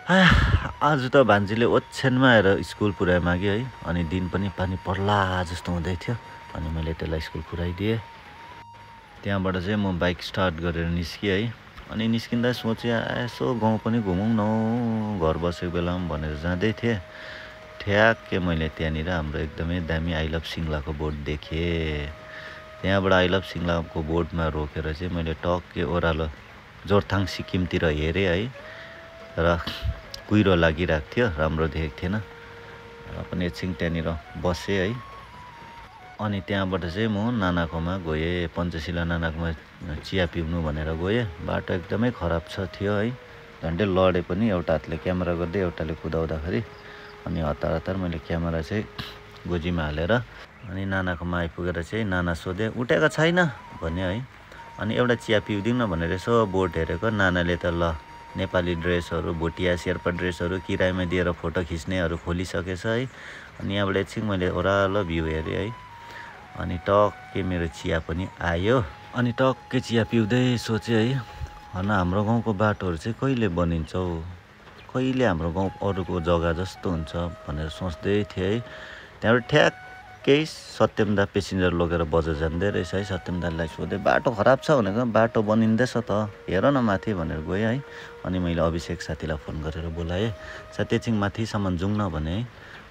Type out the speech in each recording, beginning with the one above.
आज त भान्जीले ओछ्यानमा आएर स्कुल पुऱ्याए माग्यो है। अनि दिन पनि पानी पर्ला जस्तो हुँदै थियो। अनि मैले त्यसलाई स्कुल पुऱ्याइदिएँ। त्यहाँबाट चाहिँ म बाइक स्टार्ट गरेर निस्केँ है। अनि निस्किँदा सोचेँ यसो गाउँ पनि घुमौँ न घर बसेको बेलामा भनेर जाँदै थिएँ। ठ्याक्कै मैले त्यहाँनिर हाम्रो एकदमै दामी आई लभ सिङ्लाको बोर्ड देखेँ। त्यहाँबाट आई लभ सिङ्लाको बोर्डमा रोकेर चाहिँ मैले टक्कै ओह्रालो जोरथाङ सिक्किमतिर हेरेँ है। र कुहिरो लागिरहेको थियो, राम्रो देखेको थिएन। र पनि एकछिन त्यहाँनिर बसेँ है। अनि त्यहाँबाट चाहिँ म नानाकोमा गएँ, पञ्चशिला नानाकोमा चिया पिउनु भनेर गएँ। बाटो एकदमै खराब थियो है। झन्डै लडेँ पनि, एउटा हातले क्यामेरा गर्दै एउटाले कुदाउँदाखेरि। अनि हतार हतार मैले क्यामेरा चाहिँ गोजीमा हालेर अनि नानाकोमा आइपुगेर चाहिँ नाना सोधेँ उठेको छैन भने है। अनि एउटा चिया पिउदिउँ न भनेर यसो बोर्ड हेरेको। नानाले त ल नेपाली ड्रेसहरू, भोटिया शेर्पा ड्रेसहरू किरायमा दिएर फोटो खिच्नेहरू खोलिसकेछ है। अनि यहाँबाट एकछिन मैले ओह्रालो भ्यू हेरेँ है। अनि टक्कै मेरो चिया पनि आयो। अनि टक्कै चिया पिउँदै सोचेँ है, हन हाम्रो गाउँको बाटोहरू चाहिँ कहिले बनिन्छ हौ, कहिले हाम्रो गाउँ अरूको जग्गा जस्तो हुन्छ भनेर सोच्दै थिएँ है। त्यहाँबाट ठ्याक्कै सत्यम दा पेसेन्जर लगेर बजार जाँदै रहेछ है। सत्यम दालाई सोधेँ बाटो खराब छ भनेको, बाटो बनिँदैछ त हेर न माथि भनेर गएँ है। अनि मैले अभिषेक साथीलाई फोन गरेर बोलाएँ। साथी एकछिन माथिसम्म जाउँ न भने।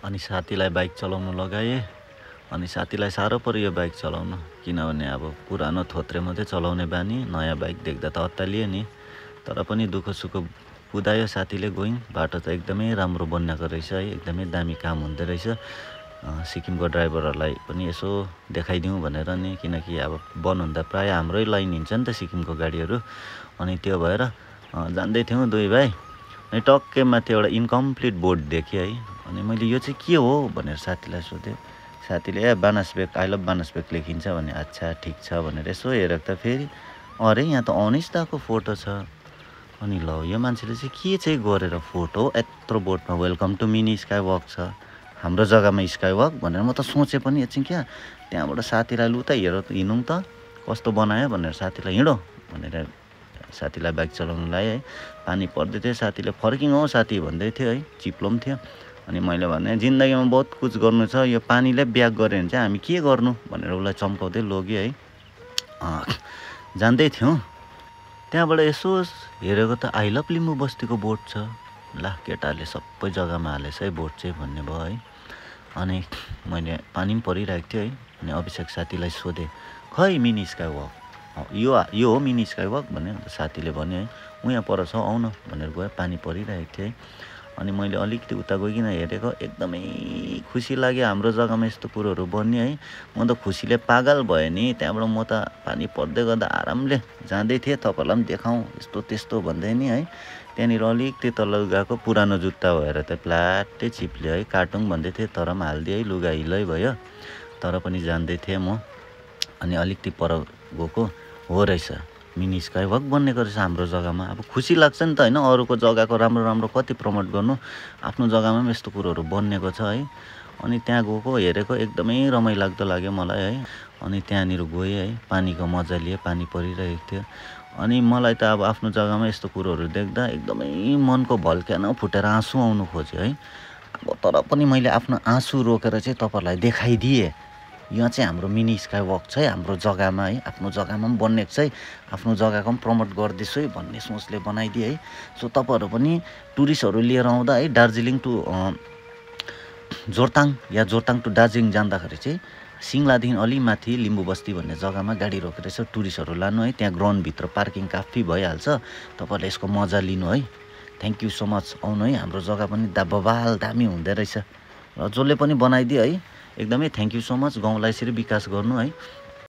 अनि साथीलाई बाइक चलाउनु लगाएँ। अनि साथीलाई साह्रो पऱ्यो यो बाइक चलाउनु, किनभने अब पुरानो थोत्रे मात्रै चलाउने बानी, नयाँ बाइक देख्दा त अत्तालियो नि। तर पनि दुःख सुख कुदायो साथीले, गयौँ। बाटो त एकदमै राम्रो बनिएको रहेछ है, एकदमै दामी काम हुँदो रहेछ। सिक्किमको ड्राइभरहरूलाई पनि यसो देखाइदिउँ भनेर नि, किनकि अब बन्द हुँदा प्रायः हाम्रै लाइन हिँड्छ नि त सिक्किमको गाडीहरू। अनि त्यो भएर जाँदै थियौँ दुई भाइ। अनि टक्कै माथि एउटा इन्कम्प्लिट बोर्ड देखेँ है। अनि मैले यो चाहिँ के हो भनेर साथीलाई सोधेँ। साथीले बानसबेग आई लभ बानसबेग लेखिन्छ भने अच्छा ठिक छ भनेर यसो हेरेको त फेरि अरे यहाँ त अनिश दाको फोटो छ। अनि ल यो मान्छेले चाहिँ के चाहिँ गरेर फोटो यत्रो बोर्डमा welcome to mini sky walk छ, हाम्रो जग्गामा स्काई वक भनेर म त सोचेँ पनि एकछिन क्या। त्यहाँबाट साथीलाई लु त हेर हिँडौँ त कस्तो बनायो भनेर साथीलाई हिँडो भनेर साथीलाई बाइक चलाउनु लाएँ है। पानी पर्दै थियो, साथीले फर्किङ हौ साथी भन्दै थियो है, चिप्लो पनि थियो। अनि मैले भने जिन्दगीमा बहुत कुछ गर्नु छ, यो पानीले ब्याक गऱ्यो भने चाहिँ हामी के गर्नु भनेर उसलाई चम्काउँदै लग्यो है। जाँदै थियौँ। त्यहाँबाट यसो हेरेको त आई लभ लिम्बू बस्तीको बोर्ड छ। ला केटाहरूले सबै जग्गामा हालेछ है बोर्ड चाहिँ भन्ने भयो है। अनि मैले पानी पनि परिरहेको थियो है। अनि अभिषेक साथीलाई सोधेँ खै मिनी स्काई वक यो हो मिनी स्काई वक भन्यो। अन्त साथीले भन्यो है उहाँ पर छ आउन भनेर गयो। पानी परिरहेको थियो है। अनि मैले अलिकति उता गइकन हेरेको, एकदमै खुसी लाग्यो हाम्रो जग्गामा यस्तो कुरोहरू बन्यो है। म त खुसीले पागल भएँ नि। त्यहाँबाट म त पानी पर्दै गर्दा आरामले जाँदै थिएँ, तपाईँहरूलाई पनि देखाउँ यस्तो त्यस्तो भन्दै नि है। त्यहाँनिर अलिकति तल गएको पुरानो जुत्ता भएर त प्लाटै चिप्ल्यो है। काटौँ भन्दै थिएँ तर पनि हालिदिएँ है, लुगा हिलै भयो। तर पनि जाँदै थिएँ म। अनि अलिकति पर गएको हो रहेछ मिनी स्काई वक बनेको रहेछ हाम्रो जग्गामा। अब खुसी लाग्छ नि त होइन, अरूको जग्गाको राम्रो राम्रो कति प्रमोट गर्नु, आफ्नो जग्गामा पनि यस्तो कुरोहरू बनिएको छ है। अनि त्यहाँ गएको हेरेको एकदमै रमाइलाग्दो लाग्यो मलाई है। अनि त्यहाँनिर गएँ है, पानीको मजा लिएँ, पानी परिरहेको थियो। अनि मलाई त अब आफ्नो जग्गामा यस्तो कुरोहरू देख्दा एकदमै मनको भल्क्यानो फुटेर आँसु आउनु खोज्यो है। अब तर पनि मैले आफ्नो आँसु रोकेर चाहिँ तपाईँहरूलाई देखाइदिएँ यहाँ चाहिँ हाम्रो मिनी स्काई वक छ है हाम्रो जग्गामा है, आफ्नो जग्गामा पनि बनिएको छ है, आफ्नो जग्गाको पनि प्रमोट गर्दैछु है भन्ने सोचले बनाइदिएँ है। सो तपाईँहरू पनि टुरिस्टहरू लिएर आउँदा है दार्जिलिङ टु जोरथाङ या जोरथाङ टु दार्जिलिङ जाँदाखेरि चाहिँ सिङ्लादेखि अलि माथि लिम्बू बस्ती भन्ने जग्गामा गाडी रोकेर यसो टुरिस्टहरू लानु है। त्यहाँ ग्राउन्डभित्र पार्किङ काफी भइहाल्छ, तपाईँहरूले यसको मजा लिनु है। थ्याङ्क यू सो मच, आउनु है, हाम्रो जग्गा पनि बबाल दामी हुँदो रहेछ र जसले पनि बनाइदियो है एकदमै थ्याङ्क यू सो मच। गाउँलाई यसरी विकास गर्नु है।